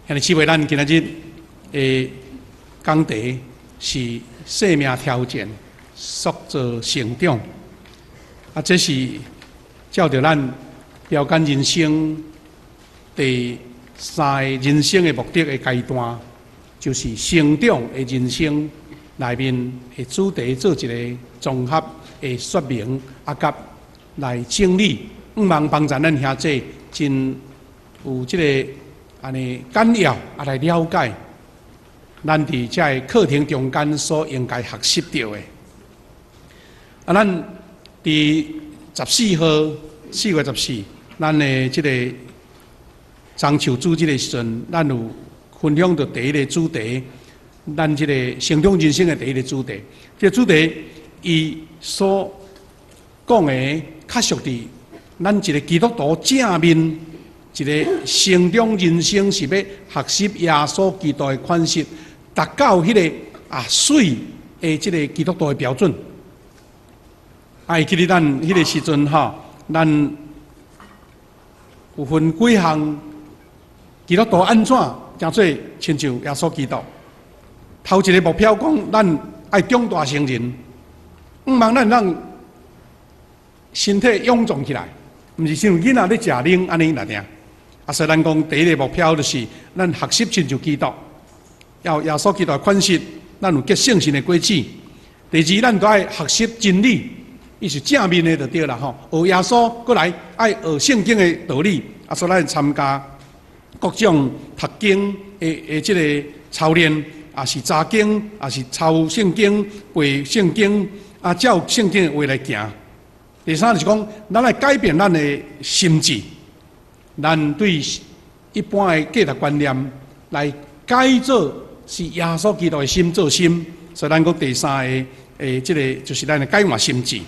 兄弟姊妹，咱今仔日的講題是生命挑戰，塑造成長。啊，這是照著咱標桿人生第三个人生的目的的階段，就是成長的人生內面的主題做一个綜合的說明，啊，佮來整理，向望幫助咱兄弟真有這个按呢簡要啊來了解，咱佇這个課程中間所應該學習著的。啊，咱佇14號4月14，咱的這个樟樹主日的時陣，咱有分享著第一个主題，咱這个成長人生的第一个主題。這个主題伊所講的，較屬佇咱一个基督徒正面一个成長人生是欲學習耶穌基督的款式，達到彼个啊媠的這个基督徒的標準。啊，會記得咱彼个時陣吼，咱有分幾項基督徒按怎成做親像耶穌基督。頭一个目標講，咱愛長大成人，向望咱讓身體臃腫起來，毋是像囡仔咧食奶按呢爾爾。啊，所以咱講第一个目標就是咱學習親像基督，要耶穌基督的款式，咱有結聖神的果子。第二，咱都愛學習真理，伊是正面的就對啦吼。學耶穌閣來愛學聖經的道理，啊，所以咱參加各種讀經的這个操練，也是查經，也是抄聖經、背聖經，啊，照聖經的話來行。第三就是講，咱愛改變咱的心智，咱對一般的價值觀念來改做是耶穌基督的心做心，所以咱講第三个的這个就是咱的改換心智，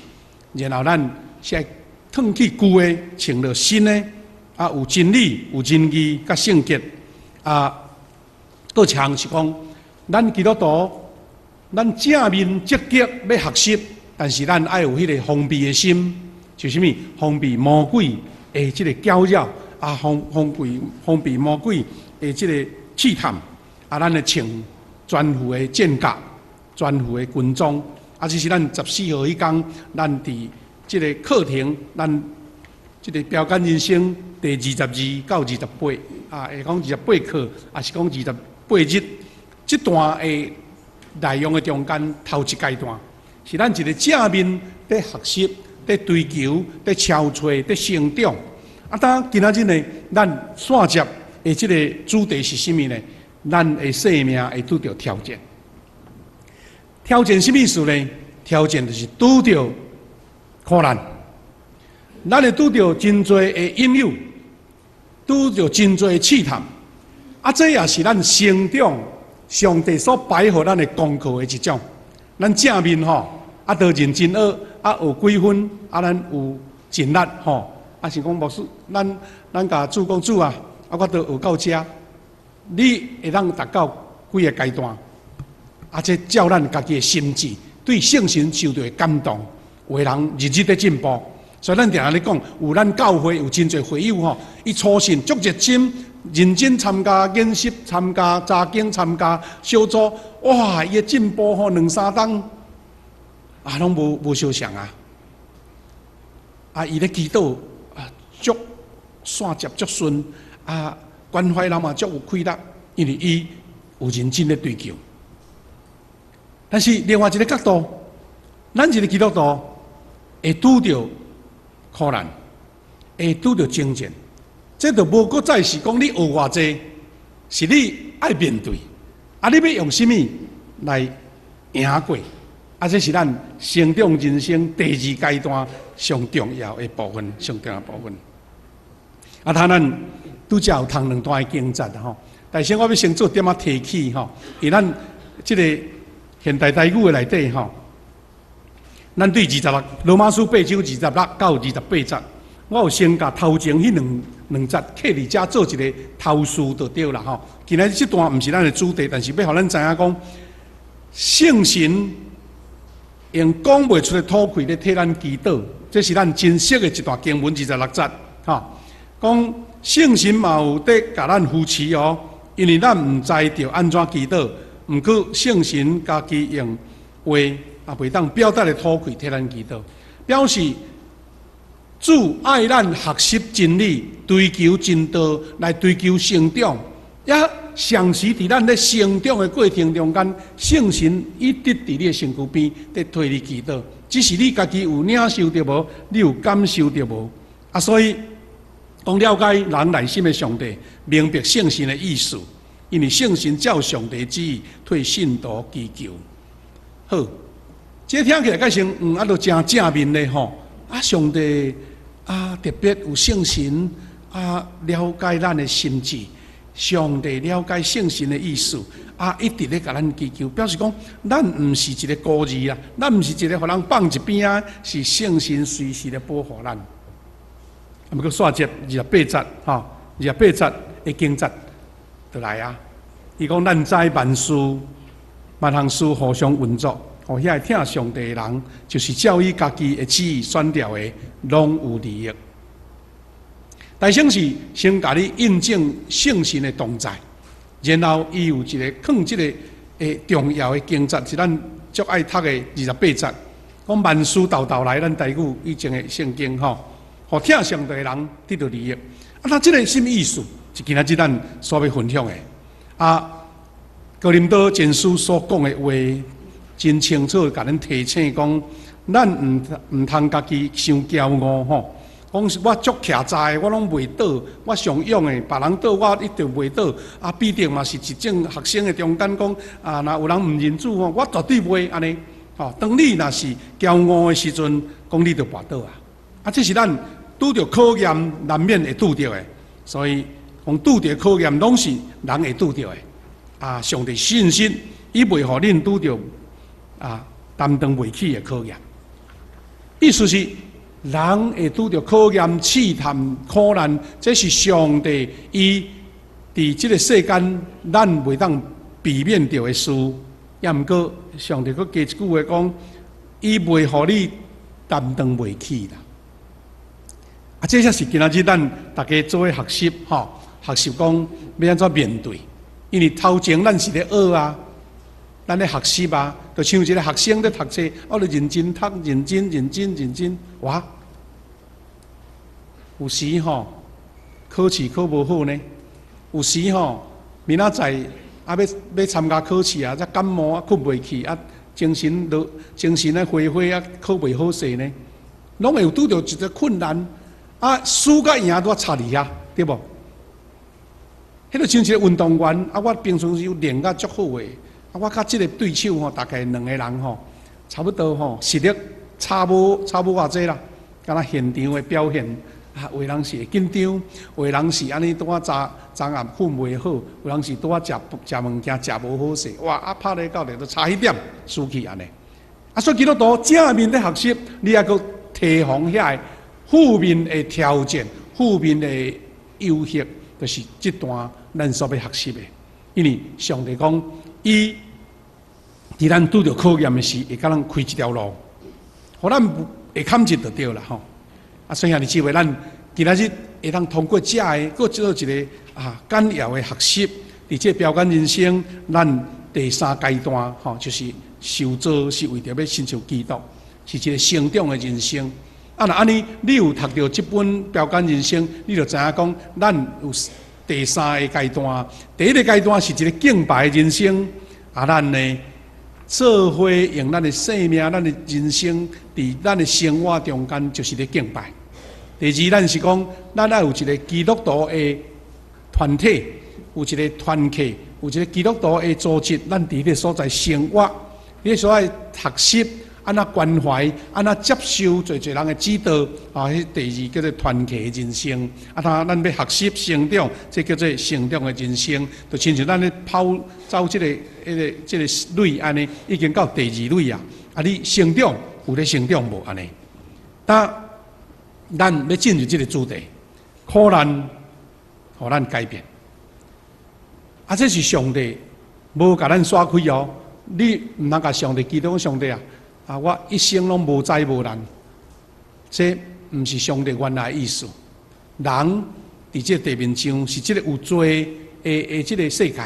然後咱是愛褪去舊的，穿著新的，啊，有真理、有仁義、佮聖潔，啊，閣一項是講，咱基督徒，咱正面積極欲學習，但是咱愛有彼个防備的心，就是啥物？防備魔鬼的這个攪擾，啊，防備魔鬼的這个試探，啊，咱會穿全副的戰甲，全副的軍裝，啊，這是咱14號彼工，咱佇這个課程，咱這个標桿人生第22到28，啊，會講28課，抑是講28日，這段的內容的中間頭一階段，是咱一个正面佇學習、佇追求、佇超越、佇成長。啊，當今仔日呢，咱紲接的這个主題是啥物呢？咱的生命會拄著挑戰。挑戰啥物事呢？挑戰就是拄著苦難。咱會拄著真濟的引誘，拄著真濟的試探。啊，這也是咱成長上帝所擺予咱的功課的一種。咱正面吼，啊，都認真學，啊，學幾分，啊，咱有盡力吼。啊，是講牧師，咱共主講主啊，啊，我都學到遮，你會當達到幾个階段？啊，這照咱家己的心志，對聖神受著的感動，有的人日日佇進步。所以咱定定咧講，有咱教會有真濟會友吼，伊初信足熱心，認真參加研習、參加查經、參加小組，哇！伊的進步吼，兩三冬啊，攏無相像啊！啊，伊咧祈禱啊，足線接足順啊，關懷人嘛足有氣力，因為伊有認真咧追求。但是另外一个角度，咱一个基督徒會拄著苦難，會拄著爭戰，這就無閣再是講你學偌濟，是你愛面對。啊，你欲用啥物來贏過？啊，這是咱成長人生第二階段上重要的部分，上重要的部分。啊，他咱拄才有讀兩段的經節吼，但是我欲先做點仔提起吼，因咱這个現代台語的內底吼，咱對26羅馬書八章26到28節，我有先共頭前彼兩節刻佇遮做一个頭序就對啦吼。今仔日這段毋是咱的主題，但是欲予咱知影講，聖神用講袂出的吐氣咧替咱祈禱，這是咱真熟的一段經文26節，吼。講聖神嘛有佇共咱扶持哦，因為咱毋知著按怎祈禱，毋過聖神家己用話也袂當表達的吐氣替咱祈禱，表示主愛咱學習真理，追求真道，來追求成長。也常時佇咱咧成長的過程中間，聖神一直佇你的身軀邊佇替你祈禱，只是你家己有領受著無？你有感受著無？啊，所以講了解人內心的上帝，明白聖神的意思，因為聖神照上帝旨意替信徒祈求。好，這聽起來較像啊，都誠正面的吼。啊，上帝啊，特別有聖神啊，了解咱的心志。上帝了解聖神的意思，啊，一直咧共咱祈求，表示講，咱毋是一個孤兒啊，咱毋是一個予人放一邊仔，是聖神隨時咧保護咱。啊，毋過煞節二十八節，吼，二十八節的經節就來啊。伊講咱知萬事萬項事互相運作，予遐個疼上帝的人，就是照伊家己的旨意選召的，攏有利益。大先是先共你印證聖神的同在，然後伊有一個囥這個重要的經節，是咱足愛讀的二十八節，講萬事沓沓來，咱台語以前的聖經吼，予疼上帝的人得著利益。啊，那這個什麼意思？是今仔日咱所欲分享的。啊，哥林多前書所講的話，真清楚，共咱提醒講，咱毋通家己傷驕傲吼。講是我足徛在，我攏袂倒，我上勇的，別人倒我一定袂倒。啊，彼得嘛是一眾學生的中間講，啊，若有人毋認主吼，我絕對袂按呢。吼，當你若是驕傲的時陣，講你就跋倒啊。啊，這是咱拄著考驗難免會拄著的，所以講拄著考驗攏是人會拄著的。啊，上帝信實，伊袂予恁拄著啊擔當袂起的考驗。意思是，人會拄著考驗、試探、苦難，這是上帝伊佇這個世間咱袂當避免著的事。也毋過，上帝閣加一句話講，伊袂予你擔當袂起啦。啊，這才是今仔日咱大家做伙學習，吼，學習講欲按怎面對。因為頭前咱是咧學啊，咱咧學習啊，就像一個學生咧讀冊，我咧認真讀，認真、認真、認真，哇！有時吼考試考無好呢，有時吼明仔載啊欲欲參加考試啊，才感冒啊，睏袂去啊，精神落精神咧灰灰啊，考袂好勢呢，攏會有拄著一個困難啊，輸佮贏都差佇遐，對無？彼個像一個運動員啊，我平常時有練甲足好的，啊，我佮這個對手吼，大概兩個人吼，差不多吼，實力差無偌濟啦，敢若現場的表現。啊，有的人是會緊張，有的人是按呢拄仔早昨暗睏袂好，有人是拄仔食食物件食無好勢，哇！啊，拍咧到咧都差彼點輸去按呢。啊，所以基督徒正面咧學習，你抑閣提防遐个負面的挑戰、負面的誘惑，就是這段咱所欲學習的。因為上帝講，伊佇咱拄著考驗的時，會共咱開一條路，予咱會坎一就對啦吼。啊，所以兄弟姊妹，咱今仔日會當通過這个，閣做一個啊簡要的學習，佇這標桿人生，咱第三階段吼，就是受造是為著欲親像基督，是一個成長的人生。啊，若按呢，你有讀著這本標桿人生，你就知影講，咱有第三个階段。第一个階段是一個敬拜的人生，啊，咱呢做伙用咱的生命、咱的人生，佇咱的生活中間，就是咧敬拜。第二，咱是講，咱愛有一個基督徒的團體，有一個團契，有一個基督徒的組織，咱佇彼個所在生活，佇彼個所在學習，按怎關懷，按怎接受濟濟人的指導，啊，彼第二叫做團契的人生。啊，他咱欲學習成長，這叫做成長的人生，就親像咱咧跑走這個、彼個、這個壘按呢，已經到第二壘啊。啊，你成長有咧成長無按呢？但咱欲進入這個主題，苦難予咱改變。啊，這是上帝無共咱耍開哦。你毋通共上帝祈禱講上帝啊，啊，我一生攏無災無難，這毋是上帝原來的意思。人佇這個地面上是這个有罪的的這个世界，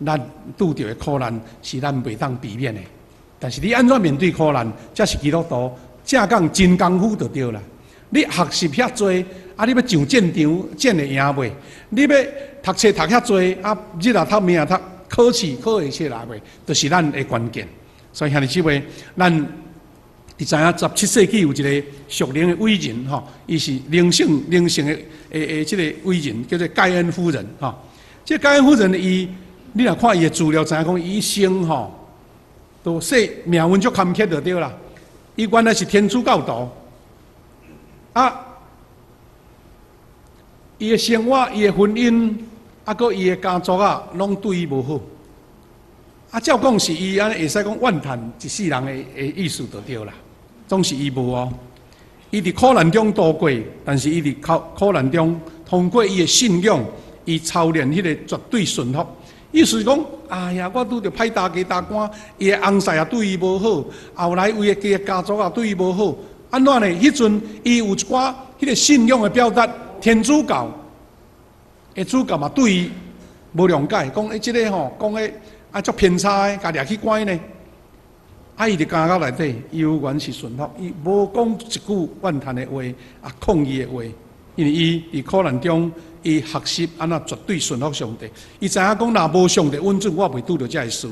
咱拄著的苦難是咱袂當避免的。但是你按怎面對苦難，才是基督徒正講真功夫就對啦。你學習遐濟，啊，你欲上戰場戰會贏袂？你欲讀冊讀遐濟，啊，日也讀，暝也讀，考試考會出來袂？就是咱的關鍵。所以兄弟姊妹，咱佇知影17世紀有一個屬靈的偉人吼，伊是靈性的這個偉人，叫做蓋恩夫人吼。這個蓋恩夫人伊，你若看伊的資料，知影講伊一生吼，都說命運足坎坷就對啦。伊原來是天主教徒，啊，伊的生活、伊的婚姻，啊，閣伊的家族啊，攏對伊無好。啊，照講是伊按呢會使講怨嘆一世人的意思就對啦。總是伊無哦，伊佇苦難中度過，但是伊佇苦難中通過伊的信仰，伊操練彼個絕對順服。意思是講，哎呀，我拄著歹大家大官，伊的翁婿也對伊無好，後來伊的家族也對伊無好，按怎呢？彼陣伊有一寡彼個信仰的表達，天主教的主教嘛對伊無諒解，講欸，這個吼講的啊足偏差的，共掠去關呢。啊，伊佇監獄內底，猶原是順服，伊無講一句怨嘆的話，啊抗議的話，因為伊佇苦難中，伊學習按怎絕對順服上帝。伊知影講，若無上帝允准，我袂拄著這个事。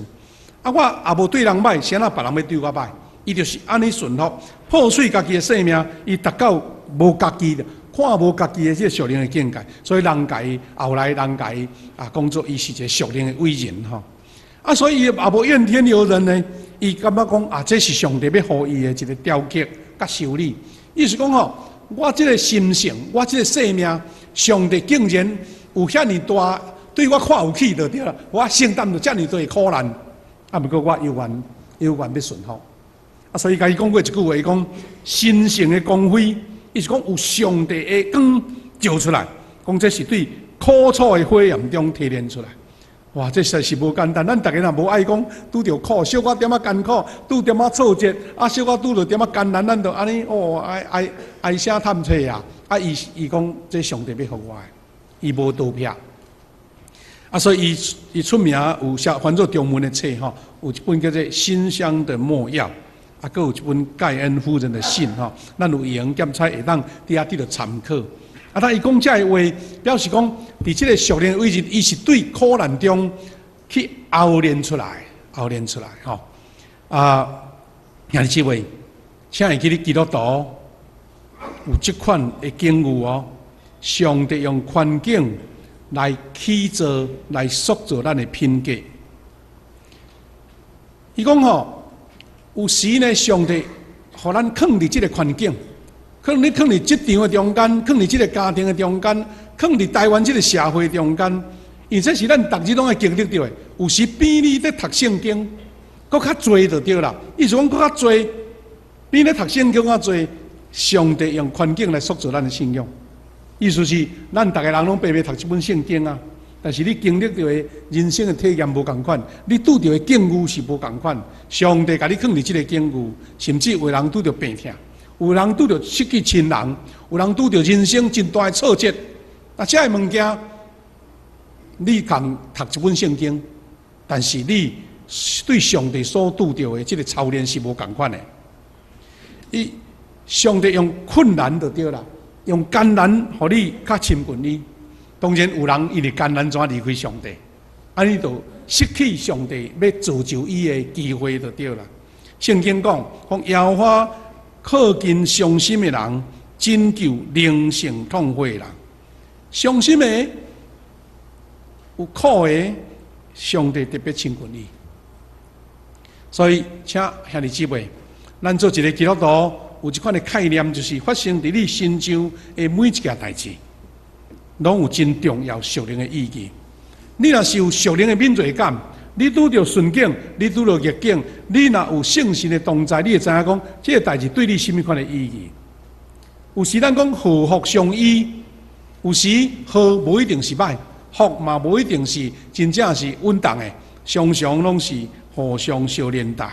啊，我也無對人歹，啥人別人欲對我歹？伊就是按呢順服，破碎家己的性命，伊達到無家己的，看無家己的這個屬靈的境界。所以人共伊後來人共伊啊，講做伊是一個屬靈的偉人吼。啊，所以伊也無怨天尤人呢。伊感覺講啊，這是上帝欲予伊的一個雕刻佮修理。意思講吼，我這個心性，我這個生命，上帝竟然有遐爾大對我看有起就對啦，我承擔著遮爾大的苦難，啊，毋過我猶原欲順服。啊，所以共伊講過一句話，伊講神聖的光輝，伊是講有上帝的光照出來，講這是對苦楚的火焰中提煉出來。哇，這實在是無簡單。咱逐家若無愛講，拄著苦，小可點仔艱苦，拄點仔挫折，啊，小可拄著點仔艱難，咱就按呢哦，哀哀哀聲嘆氣啊！啊，伊伊講這上帝欲予我的，伊無逃避。啊，所以伊伊出名有寫翻做中文的冊吼，有一本叫做《馨香的沒藥》，啊，閣有一本蓋恩夫人的信吼，咱有閒檢采會當佇遐得著參考。啊，他伊講這个話，表示講，佇這个屬靈的位置，伊是對苦難中去熬練出來，熬練出來吼。啊，兄弟姊妹，請會記得基督徒有這款的境遇哦。上帝用環境來起造、來塑造咱的品格。伊講吼，有時呢，上帝予咱囥佇這个環境。可能你囥佇職場的中間，囥佇這个家庭的中間，囥佇台灣這个社會中間，因為這是咱逐日攏愛經歷著的。有時比你咧讀聖經，閣較濟就對啦。意思講閣較濟，比你讀聖經較濟。上帝用環境來塑造咱的信仰。意思是，咱逐个人攏白白讀這本聖經啊，但是你經歷著的人生的體驗無仝款，你拄著的境遇是無仝款。上帝共你囥佇這个境遇，甚至有人拄著病痛。有人拄著失去親人，有人拄著人生真大的挫折。啊，這个物件，你共讀一本聖經，但是你對上帝所拄著的這个操練是無仝款的。伊上帝用困難就對啦，用艱難予你較親近伊。當然有人因為艱難怎離開上帝，按呢就失去上帝欲造就伊的機會就對啦。聖經講，講耶和華靠近傷心的人，拯救靈性痛悔的人。傷心的、有苦的，上帝特別親近伊。所以，請兄弟姊妹，咱做一个基督徒，有這款的概念，就是發生佇你身上的每一件代誌，攏有真重要屬靈的意義。你若是有屬靈的敏銳感，你拄著順境，你拄著逆境，你若有聖神的同在，你會知影講，這个代誌對你啥物款的意義。有時咱講禍福相依，有時禍無一定是歹，福嘛無一定是真正是穩當的，常常攏是互相相連帶。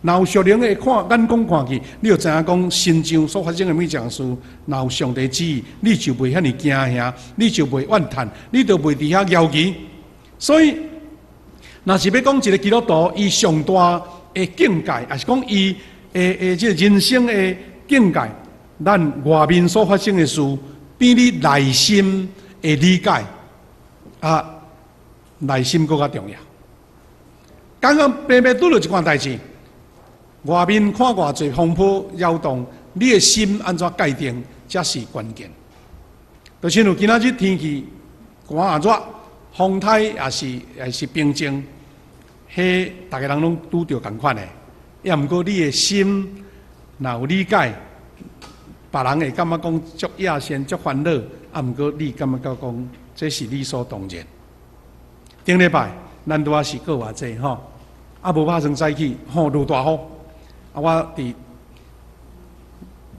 若有屬靈的看眼光看去，你就知影講身上所發生的每一件事，若有上帝旨意，你就袂遐爾驚嚇，你就袂怨嘆，你就袂佇遐猶豫。所以，若是欲講一个基督徒，伊上大的境界，抑是講伊的這个人生的境界，咱外面所發生的事，比你內心的理解啊，內心閣較重要。剛剛平平拄著一款代誌，外面看偌濟風波擾動，你的心按怎界定，才是關鍵。就親像今仔日天氣寒啊熱，風颱也是平靜，彼逐个人攏拄著仝款的。抑毋過你的心若有理解，別人會感覺講足野仙足煩惱，啊，毋過你感覺講這是理所當然。頂禮拜咱拄仔是過活節吼，啊無拍算早起，吼落大雨，啊我佇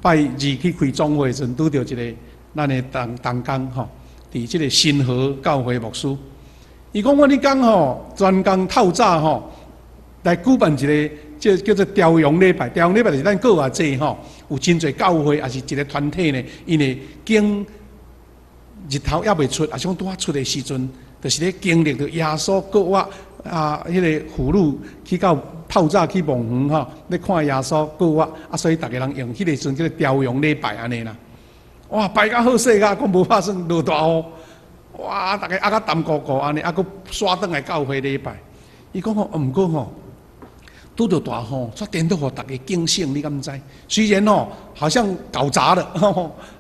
拜二去開總會時陣，拄著一个咱的同工吼，佇這个新和教會牧師，伊講我呢工吼，專工透早吼來舉辦一个，這叫做朝陽禮拜。朝陽禮拜就是咱過活節吼，有真濟教會，抑是一个團體呢，𪜶會經日頭猶未出，抑是講拄仔出的時陣，就是咧經歷著耶穌復活啊，彼个婦女去到透早去墓園吼，咧看耶穌復活啊，所以逐个人用彼个時陣叫做朝陽禮拜按呢啦。哇，拜甲好勢甲，講無拍算落大雨，哇，逐个壓甲澹糊糊按呢，啊，閣煞轉來教會禮拜。伊講吼，毋過吼，拄著大雨，煞顛倒予逐个警醒，你敢知？雖然吼，好像搞砸了，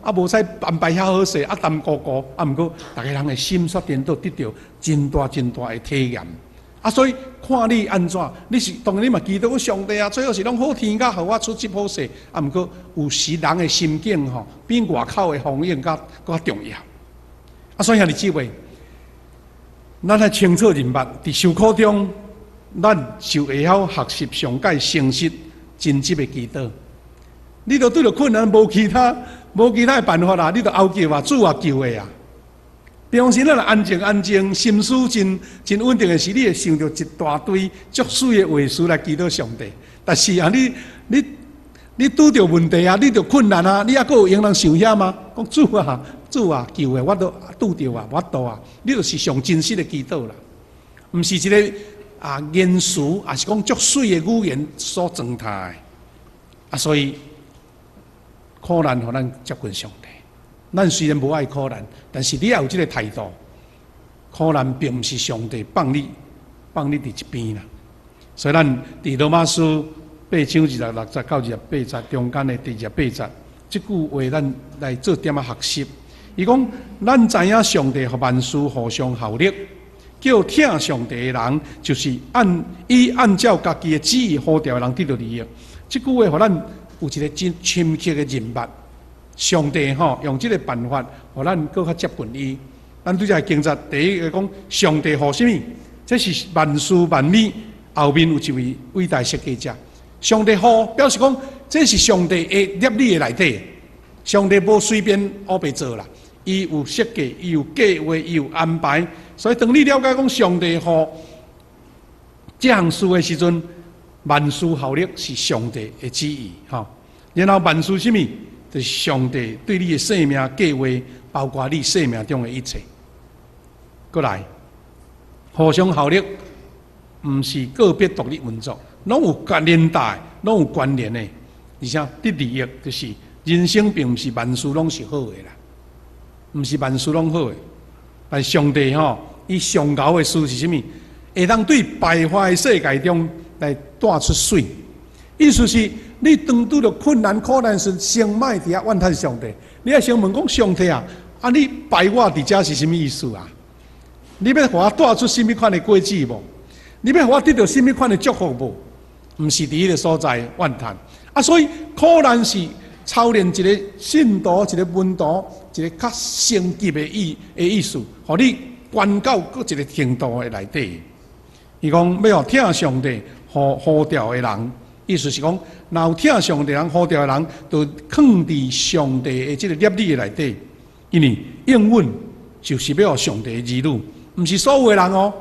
啊，無使安排遐好勢，啊，澹糊糊，啊，毋過逐个人的心煞顛倒得著真大真大的體驗。啊，所以看你按怎，你是當然你嘛祈禱上帝啊，最好是攏好天甲予我出席好勢。啊，毋過有時人的心境吼，比外口的風景較閣較重要。啊，所以兄弟姊妹，咱愛清楚認捌，佇受苦中，咱就會曉學習上蓋誠實、真實的祈禱。你著拄著困難，無其他的辦法啦，你著哀求啊，主啊，救的啊！平時咱若安靜安靜，心思真真穩定的時，你會想著一大堆足媠的話詞來祈禱上帝。但是啊，你拄著問題啊，你著困難啊，你猶閣有閒通想遐嗎？講主啊，主啊，救的，我都拄著啊，無法度啊，你就是上真實的祈禱啦，毋是一个啊言辭，抑是講足媠的語言所裝刣的。啊，所以苦難予咱接近上帝。咱雖然無愛苦難，但是你也有這个態度。苦難並毋是上帝放你佇一邊啦。所以咱佇羅馬書八章26節到28節中間的第28節，這句話咱來做點仔學習。伊講：咱知影上帝予萬事互相效力，叫疼上帝的人，就是按伊按照家己的旨意呼召的人得著利益。這句話予咱有一个真深刻的認捌。上帝吼用這个辦法，予咱閣較接近伊。咱拄才經節第一个講上帝予啥物？這是萬事萬物後面有一位偉大設計者。上帝予表示講，這是上帝的立意的內底。上帝無隨便烏白做啦，伊有設計，伊有計劃，伊有安排。所以當你了解講上帝予這項事的時陣，萬事效力是上帝的旨意吼。然後萬事啥物？就是上帝對你的生命計劃，包括你生命中的一切。閣來，互相效力，毋是個別獨立運作，攏有關連帶，攏有關聯的。而且得利益就是人生並毋是萬事攏是好的啦，毋是萬事攏好的。但上帝吼，伊上𠢕的事是啥物？會當對敗壞的世界中來帶出水。意思是，你當拄著困難苦難時，先莫佇遐怨嘆上帝。你愛先問講上帝啊，啊你擺我佇遮是啥物意思啊？你欲予我帶出啥物款的果子無？你欲予我得著啥物款的祝福無？毋是佇彼个所在怨嘆。啊，所以苦難是操練一个信徒、一个門徒、一个較升級的意思，予你懸到閣一个程度的內底。伊講欲予疼上帝呼召的人，意思是講，若有疼上帝人呼召的人，就囥佇上帝的這个立意的內底。因為應允就是欲予上帝的兒女，毋是所有的人哦。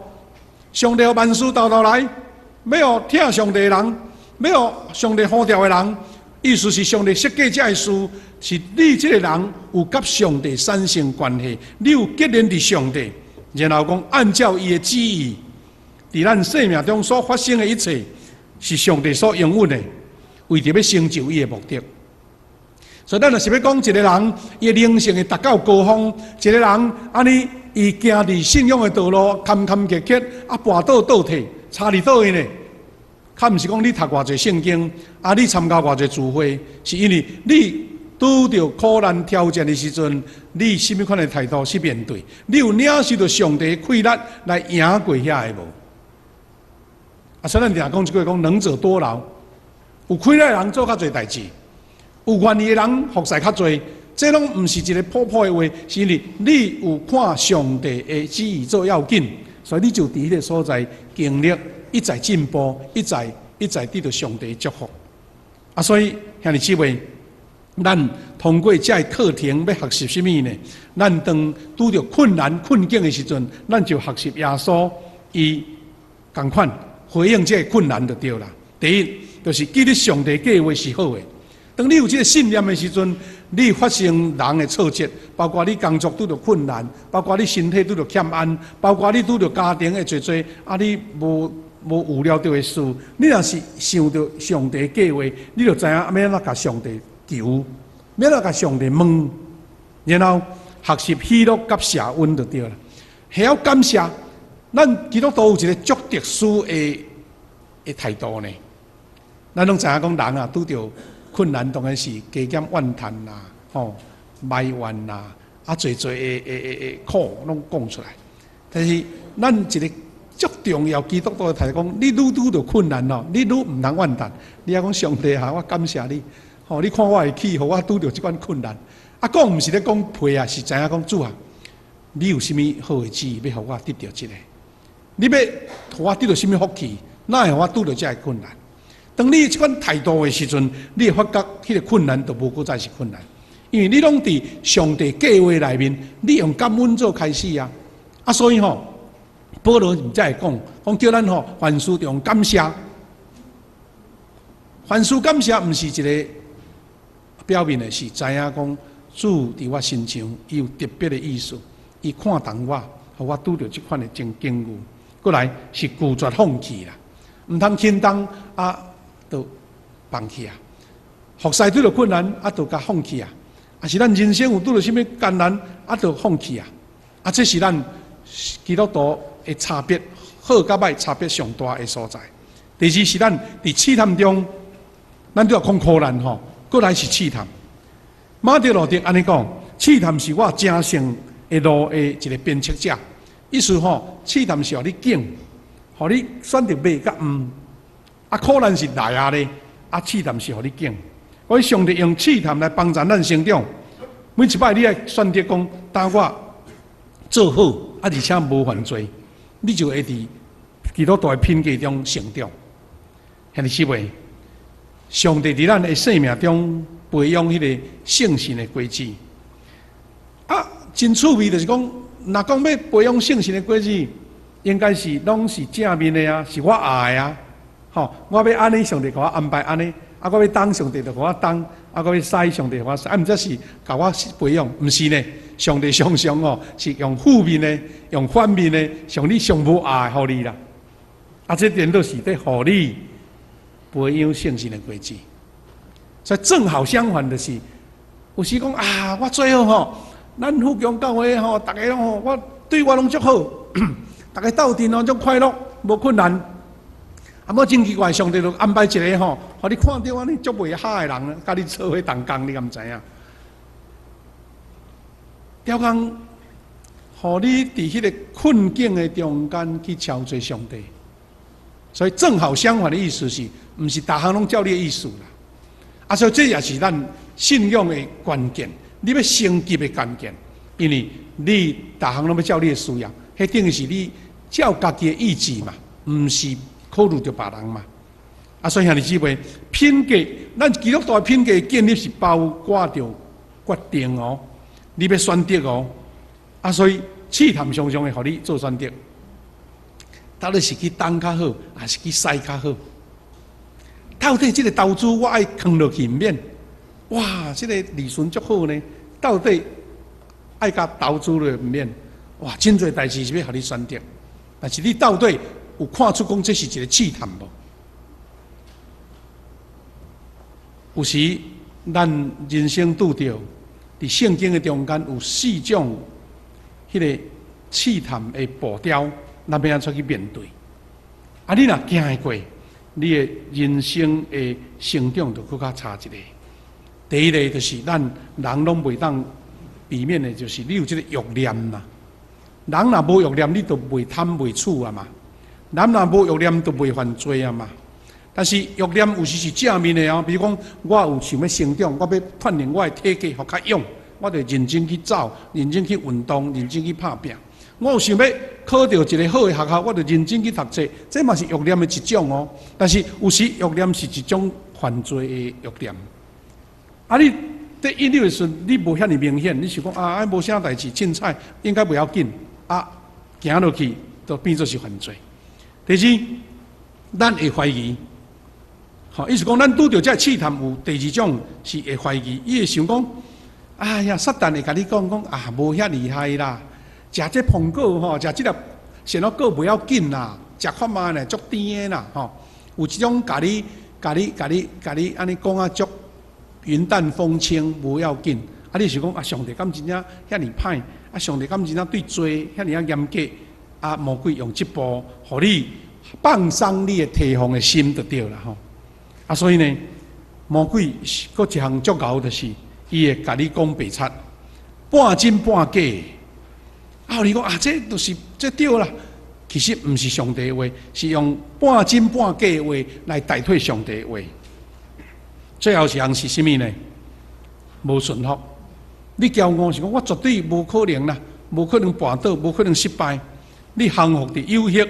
上帝予萬事沓沓來，欲予疼上帝的人，欲予上帝呼召的人，意思是上帝設計這个事，是你這个人有佮上帝產生關係，你有結連佇上帝。然後講按照伊的旨意，佇咱生命中所發生的一切，是上帝所應允的，為著欲成就伊的目的。所以咱若是欲講一个人，伊的靈性會達到高峰，一个人按呢，伊行佇信仰的道路，坎坎坷坷，啊，跋倒倒退，差佇佗位呢？較毋是講你讀偌濟聖經，啊，你參加偌濟聚會，是因為你拄著苦難挑戰的時陣，你啥物款的態度去面對？你有領受著上帝的氣力來贏過遐个無？啊，所以咱定講一句講能者多勞，有氣力的人做較濟代誌，有願意的人服侍較濟，這攏毋是一个普普的話，是因為你有看上帝的旨意做要緊，所以你就佇彼个所在經歷一再進步，一再一再得著上帝的祝福。啊，所以兄弟姊妹，咱通過這个課程欲學習啥物呢？咱當拄著困難困境的時陣，咱就學習耶穌伊仝款回應這个困難就對啦。第一，就是記得上帝計劃是好的。當你有這个信念的時陣，你發生人的挫折，包括你工作拄著困難，包括你身體拄著欠安，包括你拄著家庭的濟濟，啊，你無預料著的事，你若是想著上帝計劃，你就知影欲按怎共上帝求，欲按怎共上帝問，然後學習喜樂佮謝恩就對啦。會曉感謝，咱基督徒有一个足特殊的態度呢。咱攏知影講人啊，拄著困難當然是加減怨嘆啦，吼埋怨啦，啊，濟濟的苦攏講出來。但是咱一个足重要基督徒的態度講，你愈拄著困難哦，你愈毋通怨嘆，你愛講上帝啊，我感謝你，吼，你看我會起，予我拄著這款困難。啊，講毋是咧講屁啊，是知影講主啊，你有啥物好的旨意欲予我得著這个？你欲予我得著啥物福氣？哪會予我拄著這个困難？當你這款態度的時陣，你會發覺彼个困難就無閣再是困難，因為你攏佇上帝計劃內面，你用感恩做開始啊！啊，所以吼，保羅毋才會講，講叫咱吼凡事用感謝，凡事感謝毋是一个表面的事，知影講主佇我身上，伊有特別的意思，伊看重我，予我拄著這款的境遇。過來是拒絕放棄啦，毋通輕重啊，就放棄啊！服侍拄著困難，啊，就共放棄啊！抑是咱人生有拄著啥物艱難，啊，就放棄啊！啊，這是咱基督徒的差別，好佮歹差別上大的所在。第二是咱佇試探中，咱拄仔講苦難吼，過來是試探。馬丁路德按呢講，試探是我成聖的路的一个鞭策者。意思吼，試探是予你揀，予你選擇欲佮毋。啊，苦難是來啊咧，啊，試探是予你揀。所以上帝用試探來幫助咱成長。每一擺你愛選擇講，當我做好，啊，而且無犯罪，你就會佇基督徒的品格中成長。兄弟姊妹，上帝佇咱的生命中培養彼个聖神的果子。啊，真趣味就是講，若講欲培養聖神的果子，應該是攏是正面的啊，是我愛的啊。吼，我欲按呢，上帝予我安排按呢；啊，我欲東，上帝就予我東；啊，我欲西，上帝予我西。啊，毋才是共我培養，毋是呢？上帝常常哦，是用負面的，用反面的，上你上無愛的予你啦。啊，這顛倒是佇予你培養聖神的果子。所以正好相反就是，有時講啊，我最好吼，咱富強教會吼，逐个攏吼，我對我攏足好，逐个鬥陣哦，足快樂，無困難。啊，無真奇怪，上帝就安排一个吼，予你看著按呢足袂合的人，佮你做伙同工，你敢知影？刁工，予你佇彼个困境的中間去朝找上帝。所以正好相反的意思是，毋是逐項攏照你的意思啦。啊，所以這也是咱信仰的關鍵，你欲升級的關鍵，因為你逐項攏欲照你的需要，彼等於是你照家己的意志嘛，毋是考慮著別人嘛。啊，所以兄弟姊妹，品格，咱基督徒的品格建立是包括著決定哦，你欲選擇哦。啊，所以試探常常會予你做選擇，到底是去東較好，抑是去西較好？到底這个投資我愛囥落去毋免？哇，這个利潤足好呢！到底愛共投資落毋免？哇，真濟代誌是欲予你選擇，但是你到底有看出講這是一個試探無？有時咱人生拄著佇聖經的中間有四種彼個試探的步調，咱欲按怎去面對？啊，你若行會過，你的人生的成長就閣較差一個。第一个就是咱人攏袂當避免的，就是你有這個欲念啦。人若無欲念，你就袂貪袂取啊嘛。人若無欲念，就袂犯罪啊嘛。但是欲念有時是正面的哦，比如講，我有想欲成長，我欲鍛鍊我的體格，予較勇，我就認真去走，認真去運動，認真去拍拚。我有想欲考著一个好的學校，我就認真去讀冊，這嘛是欲念的一種哦。但是有時欲念是一種犯罪的欲念。啊，你佇引誘的時陣，你無遐爾明顯，你想講啊，無啥代誌，凊彩應該袂要緊，啊，行落去就變做是犯罪。第二，咱會懷疑，吼，意思講咱拄著這試探有第二種是會懷疑，伊會想講，哎呀，撒旦會共你講講啊，無遐厲害啦，食這蘋果吼，食這粒仙桃果袂要緊啦，食看覓呢，足甜的啦，吼，有這種共你、共你、共你、共你按呢講啊足雲淡風輕，無要緊。啊，你想講啊，上帝敢真正遐爾歹？啊，上帝敢真正對罪遐爾仔嚴格？啊，魔鬼用這步，予你放鬆你的提防的心就對啦吼。啊，所以呢，魔鬼閣一項足𠢕，就是伊會共你講白賊，半真半假。啊，你講啊，這就是這對啦。其實毋是上帝的話，是用半真半假的話來代替上帝的話。最後一項是啥物呢？無順服。你驕傲是講我絕對無可能啦，無可能跋倒，無可能失敗。你降服佇誘惑，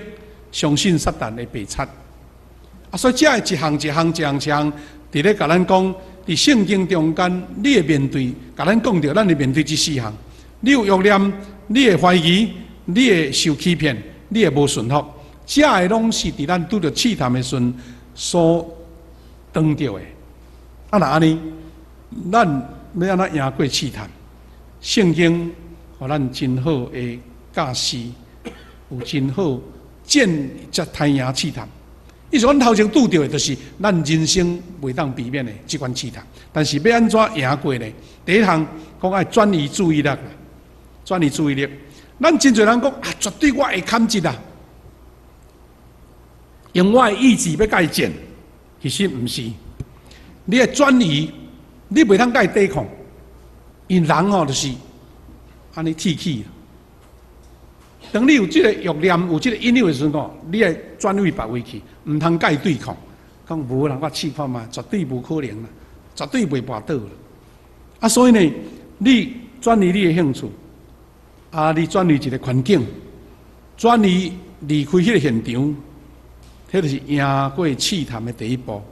相信撒旦的白賊。啊，所以這一項一項一項一項，佇咧共咱講，佇聖經中間，你會面對，共咱講著，咱會面對這四項。你有欲念，你會懷疑，你會受欺騙，你會無順服。這个攏是佇咱拄著試探的時陣所當著的。啊，若按呢，咱欲按怎贏過試探？聖經予咱真好的教示，有真好戰才刣贏試探。意思阮頭前拄著的，就是咱人生袂當避免的這款試探。但是欲按怎贏過呢？第一項講愛轉移注意力，轉移注意力。咱真濟人講啊，絕對我會坎這啊，用我的意志欲共伊戰，其實毋是。你愛轉移，你袂當共伊對抗，因人吼就是按呢鐵齒。當你有這个欲念、有這个引誘的時陣吼，你愛轉位別位去，毋通共伊對抗。講無啦，我試看覓，絕對無可能啦，絕對袂跋倒啦。啊，所以呢，你轉移你的興趣，啊，你轉移一个環境，轉移離開彼个現場，彼就是贏過試探的第一步。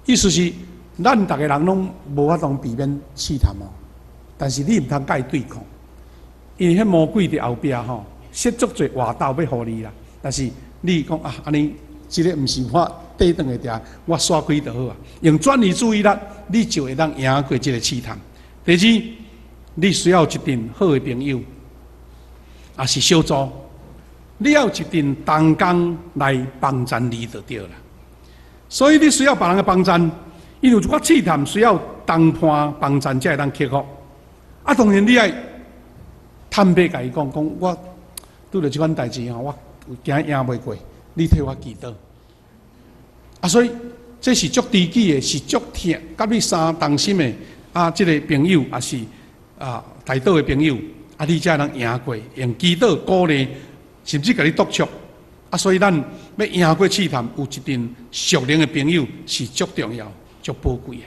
意思是，咱逐个人攏無法度避免試探哦，但是你毋通共伊對抗，因為彼魔鬼佇後壁吼設足濟活動欲予你啦。但是你講啊，按呢，這个毋是我底轉的定，我煞開就好啊。用轉移注意力，你就會當贏過這个試探。第二，你需要一陣好的朋友，抑是小組，你要一陣同工來幫贊你就對啦。所以你需要別人的幫贊。因為有一寡試探需要同伴幫贊才會當克服。啊，當然你愛坦白共伊講，講我拄著這款代誌吼，我驚贏袂過，你替我祈禱。啊，所以這是足知己的，是足疼，佮你相同心的啊，這个朋友抑是啊，代禱的朋友，啊，你才能贏過，用祈禱鼓勵，甚至共你督促。啊，所以咱欲贏過試探，有一陣屬靈的朋友是足重要、足寶貴的。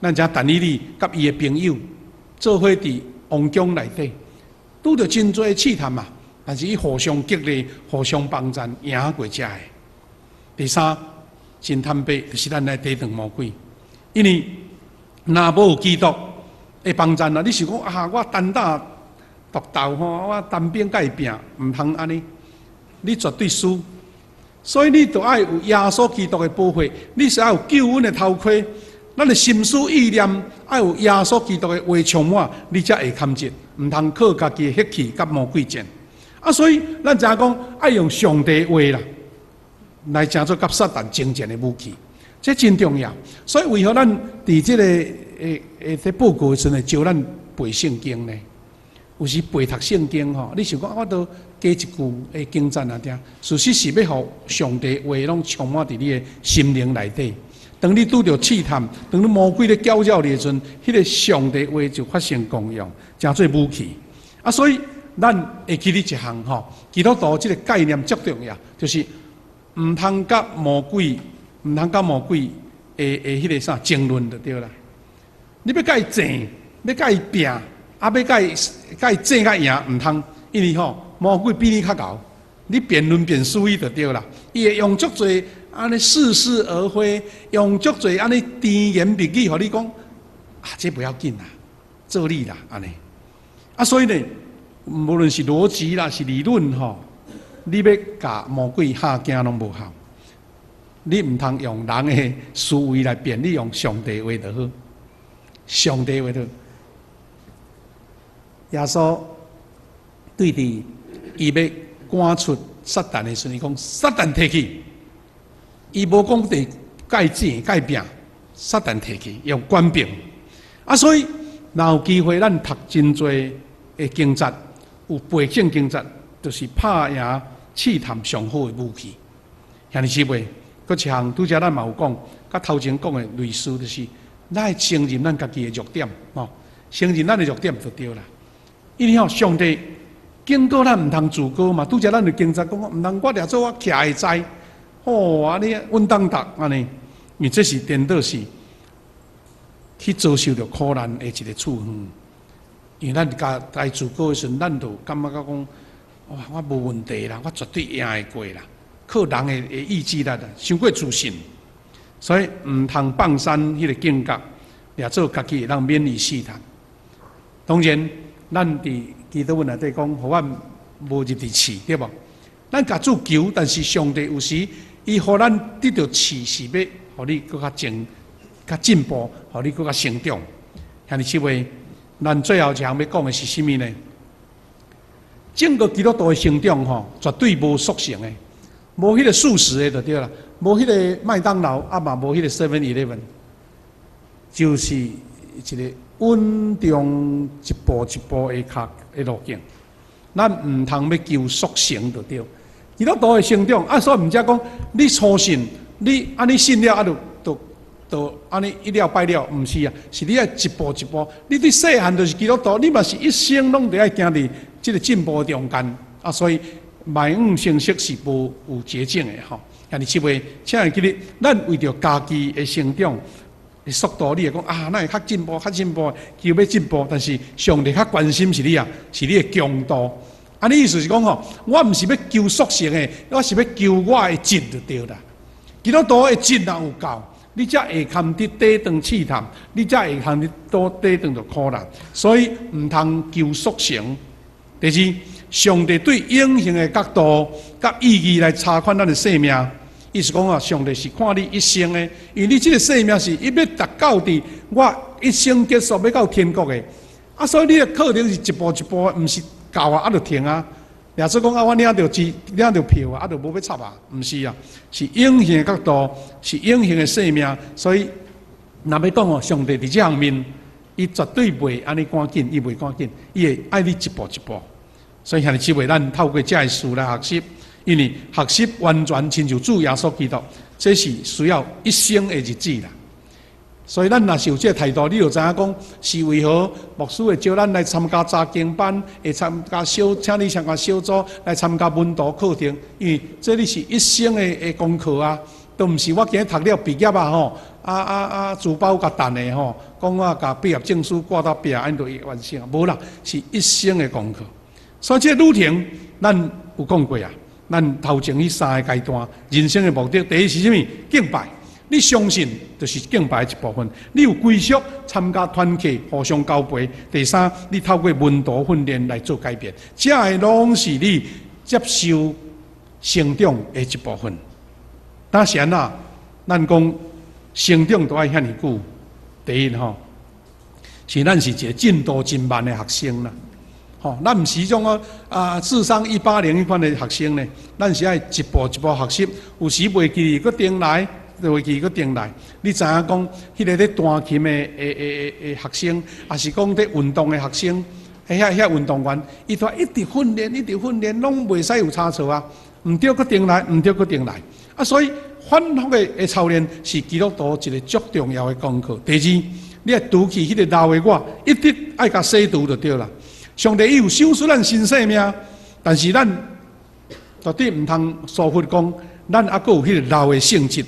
咱知但以理佮伊的朋友做伙佇王宮內底，拄著真濟試探嘛，但是伊互相激勵、互相幫贊，贏過這个。第三，真坦白，就是咱來抵擋魔鬼，因為若無基督的幫贊啊，你想講啊，我單打獨鬥吼，我單兵共伊拚，毋通按呢，你絕對輸。所以你著愛有耶穌基督的保護，你是愛有救恩的頭盔，咱的心思意念愛有耶穌基督的話充滿，你才會堪戰，毋通靠家己的血氣佮魔鬼戰。啊，所以咱知影講愛用上帝話啦，來成做佮撒旦爭戰的武器，這真重要。所以為何咱佇這個會佇報告的時陣會招咱背聖經呢？有時背讀聖經吼，你想講我都加一句的經節啊，聽，事實是欲予上帝話攏充滿佇你的心靈內底。當你拄著試探，當你魔鬼咧攪擾你的時陣，彼個上帝話就發生功用，成做武器。啊，所以咱會記得一項吼，基督徒這個概念足重要，就是毋通佮魔鬼，毋通佮魔鬼的彼個啥爭論就對啦。你欲佮伊爭，欲佮伊拚，啊，欲佮伊爭較贏，毋通，因為吼魔鬼比你較𠢕，你辯論辯輸伊就對啦。伊會用足濟按呢似是而非，用足濟按呢甜言蜜語，予你講啊，這不要緊啦，做你啦，按呢。啊，所以呢，無論是邏輯啦，是理論吼，你欲共魔鬼嚇驚攏無效。你毋通用人的思維來辯，你用上帝話就好。上帝話就好。耶穌對佇伊欲趕出撒旦的時陣，伊講撒旦退去，伊無講佇共伊爭共伊拚，撒旦退去用權柄。啊，所以若有機會，咱讀真濟的經節，有背聖經節，就是拍贏試探上好的武器。兄弟姊妹，閣一項，拄才咱嘛有講，佮頭前講的類似，就是咱愛承認咱家己的弱點，吼，承認咱的弱點就對啦。因為吼，上帝警告咱毋通自高嘛，拄才咱的經節講，毋通我掠做我徛會知，吼，按呢穩當達按呢，因為這是顛倒是去遭受著苦難的一個處分。因為咱家家自高的時陣，咱就感覺講，哇，我無問題啦，我絕對贏會過啦。靠人的意志力啦，傷過自信，所以毋通放鬆彼個警覺，掠做家己會當免於試探。當然，咱佇祈禱文內底講，予阮無入佇試，對無？咱共主求，但是上帝有時伊予咱得著試，是欲予你閣較進、較進步，予你閣較成長。兄弟姊妹，咱最後一項欲講的是啥物呢？整個基督徒的成長吼，絕對無速成的，無彼個速食的就對啦，無彼個麥當勞，啊嘛無彼個 Seven Eleven，就是一個穩重一步一步的跤的路徑。咱毋通欲求速成就對。基督徒的成長，啊，所以毋才講你初信，你按呢信了啊，就按呢一了百了，毋是啊，是你愛一步一步。你對細漢就是基督徒，你嘛是一生攏著愛行佇這個進步中間啊，所以邁向成熟是無有捷徑的吼。兄弟姊妹，請會記得，咱為著家己的成長的速度，你會講啊，咱會較進步，較進步，求欲進步，但是上帝較關心是你啊，是你的強度。啊，你意思是講吼，我毋是欲求速成的，我是欲求我的質就對啦。基督徒的質若有夠，你才會堪得抵擋試探，你才會堪得多抵擋著苦難。所以毋通求速成。第二，上帝對永恆的角度佮意義來查看咱的生命，意思講啊，上帝是看你一生的，因為你這個生命是欲達到佇我一生結束欲到天國的，啊，所以你的課程是一步一步，毋是到啊啊就停啊。耶穌講啊，我領著錢，領著票啊，啊就無欲插啊，毋是啊，是永恆的角度，是永恆的生命，所以若欲講哦，上帝佇這方面，伊絕對袂按呢趕緊，伊袂趕緊，伊會愛你一步一步。所以兄弟姊妹，咱透過這个事來學習，因為學習完全親像主耶穌基督，這是需要一生的日子啦。所以咱若是有這个態度，你就知影講是為何牧師會招咱來參加查經班，會參加小，請你參加小組來參加門徒課程，因為這你是一生的功課啊，都毋是我今日讀了畢業啊吼，啊啊啊，書包共擔的吼，講我共畢業證書掛到壁，按呢就會完成，無啦，是一生的功課。所以這個旅程，咱有講過啊。咱頭前彼三个階段，人生的目的，第一是啥物？敬拜。你相信就是敬拜的一部分。你有歸屬，參加團契，互相交陪。第三，你透過門徒訓練來做改變，這个攏是你接受成長的一部分。但是按怎？咱講成長都愛遐爾久。第一吼，是咱是一個進度真慢的學生啦。吼，咱毋是種哦啊，智商180彼款的學生呢，咱是愛一步一步學習，有時袂記閣重來，袂記閣重來。你知影講，彼个咧彈琴的學生，抑是講咧運動的學生，遐運動員，伊都一直訓練，一直訓練，攏袂使有差錯啊！毋對閣重來，毋對閣重來。啊，所以反覆的操練是基督徒一個足重要的功課。第二，你愛除去彼個老的我，一直愛共洗除就對啦。上帝伊有賞賜咱新生命，但是咱絕對毋通疏忽講，咱猶閣有彼個老的性質，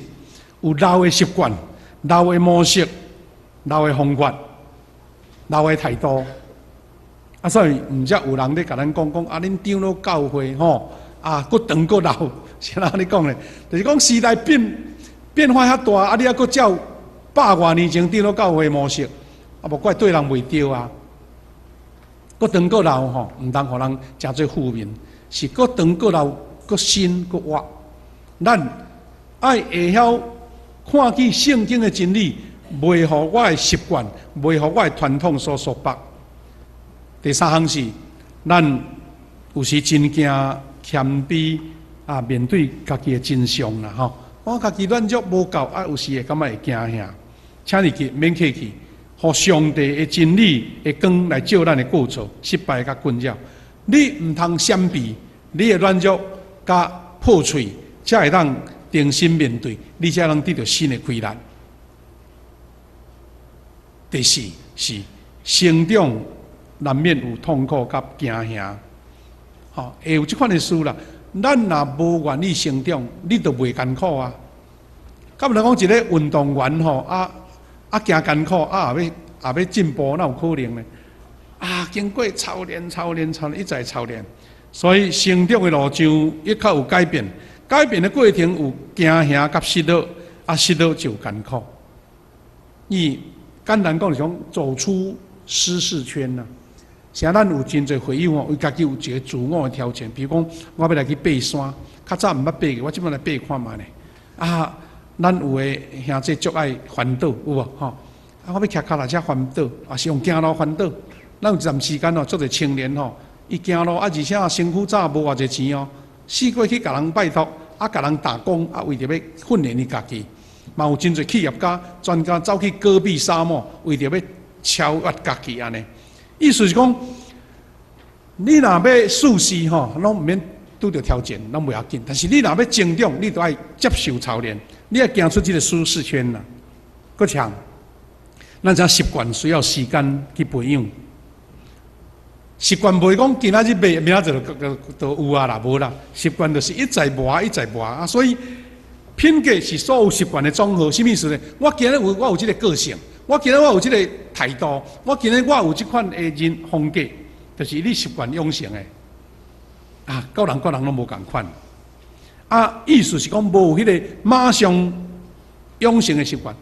有老的習慣、老的模式、老的方法、老的態度。啊，所以毋才有人咧共咱講講啊，恁長老教會吼啊，閣長閣老，是按呢講咧？就是講時代變化遐大，啊，你猶閣照百外年前長老教會模式，啊，無怪對人袂著啊。閣長閣老吼，毋通予人誠做負面，是閣長閣老，閣新閣活。咱愛會曉看見聖經的真理，袂予我的習慣，袂予我的傳統所束縛。第三項是，咱有時真驚謙卑啊，面對家己的真相啦吼。我家己軟弱無夠啊，有時會感覺會驚嚇。請你記，免客氣，予上帝的真理的光來照咱的過錯、失敗佮困擾。你毋通閃避，你的軟弱佮破碎，才會當重新面對，你才能得著新的氣力。第四是成長難免有痛苦佮驚嚇，吼，會有這款的事啦。咱若無願意成長，你就袂艱苦啊。敢毋通講一个運動員吼，啊驚艱苦，啊也欲進步，哪有可能呢？啊，經過操練、操練、操練，一再操練，所以成長的路上抑較有改變，改變的過程有驚嚇佮失落，啊失落就有艱苦。伊簡單講就是講走出舒適圈啦。像咱有真濟會友吼，為家己有一個自我的挑戰，比如講，我欲來去爬山，較早毋捌爬過，我這擺來爬看覓咧。啊，咱有的兄弟足愛環島，有無吼？啊，我欲騎跤踏車環島，抑是用行路環島。咱有一段時間吼，足濟青年吼，伊行路啊，而且身軀早無偌濟錢哦，四處去共人拜託，啊，共人打工，啊，為著欲訓練伊家己。嘛有真濟企業家、專家走去戈壁沙漠，為著欲超越家己按呢。意思是講，你若欲舒適吼，攏毋免拄著挑戰，攏袂要緊。但是你若欲成長，你就愛接受操練，你愛行出這個舒適圈啦。閣像，咱知習慣需要時間去培養。習慣袂講今仔日買，明仔載就有啊啦，無啦。習慣就是一再磨，一再磨啊。所以品格是所有習慣的總和。啥物意思呢？我今日有我有這个個性，我今日我有這个態度，我今日我有這款的人風格，就是你習慣養成的。啊，各人各人攏無仝款。啊，意思是講無彼个馬上養成的習慣，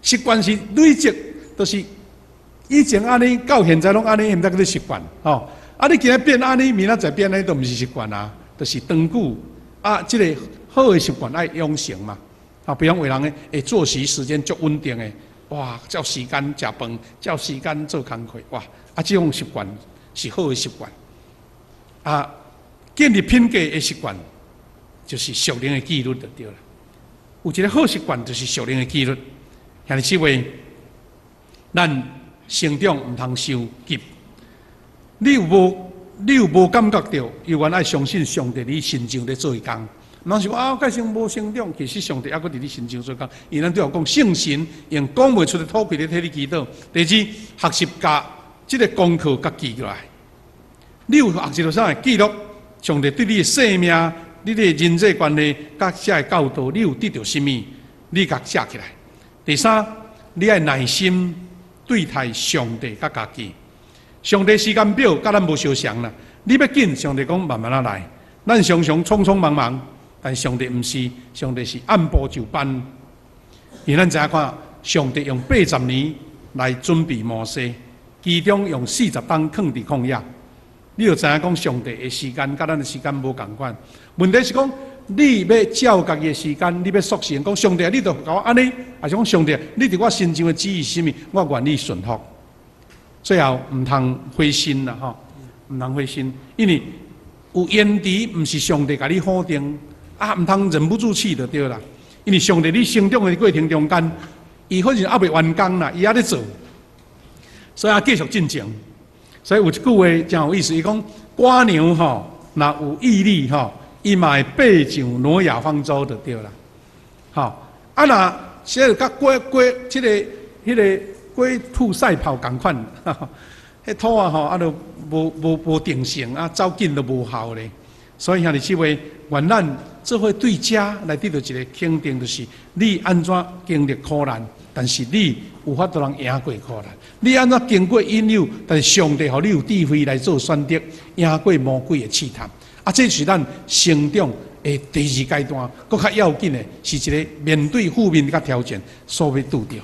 習慣是累積，就是以前按呢，到現在攏按呢，毋才叫做習慣吼。啊，你今日變按呢，明仔載變按呢，都毋是習慣啊，就是長久。啊，這个好的習慣愛養成嘛。啊，比如講有人會作息時間足穩定的，哇，照時間食飯，照時間做工課，哇，啊，這種習慣是好的習慣。啊，建立品格的習慣，就是屬靈的紀律就對啦。有一个好習慣，就是屬靈的紀律。兄弟姊妹，咱成長毋通傷急。你有無感覺著？猶原愛相信上帝佇你身上咧做伊工。毋通是講啊，我蓋先無成長，其實上帝猶閣佇你身上做工。因為咱對我講，聖神用講袂出的吐氣咧替你祈禱。第二，學習共這个功課共記落來。你有學習著啥？記錄上帝對你的生命、你的人際關係、佮遮的教導，你有得著啥物？你共寫起來。第三，你愛耐心對待上帝佮家己。上帝時間表佮咱無相仝啦。你欲緊，上帝講慢慢仔來。咱常常匆匆忙忙，但上帝毋是，上帝是按部就班。因為咱知影看，上帝用80年來準備摩西，其中用40冬囥佇曠野。你就知影講，上帝的時間佮咱的時間無仝款。問題是講，你欲照家己的時間，你欲塑成講上帝，你著共我按呢，抑是講上帝，你佇我身上的旨意是啥物，我願意順服。最後毋通灰心啦，吼，毋通灰心，因為有延遲，毋是上帝共你否定，啊，毋通忍不住氣就對啦。因為上帝你成長的過程中間，伊好像猶未完工啦，伊猶咧做，所以啊繼續進前。所以有一句話真有意思，伊講蝸牛吼，若有毅力吼，伊嘛會爬上挪亞方舟就對啦。吼，啊若這個佮龜龜這個彼個龜兔賽跑仝款，彼兔仔吼啊都無定性啊，走緊都無效咧。所以兄弟姊妹，願咱做伙對遮來得到一個肯定，就是你按怎經歷苦難，但是你有法度通贏過苦難。你按怎經過引誘，但是上帝予你有智慧來做選擇，贏過魔鬼的試探。啊，這是咱成長的第二階段，閣較要緊的是一個面對負面佮挑戰所欲拄著的。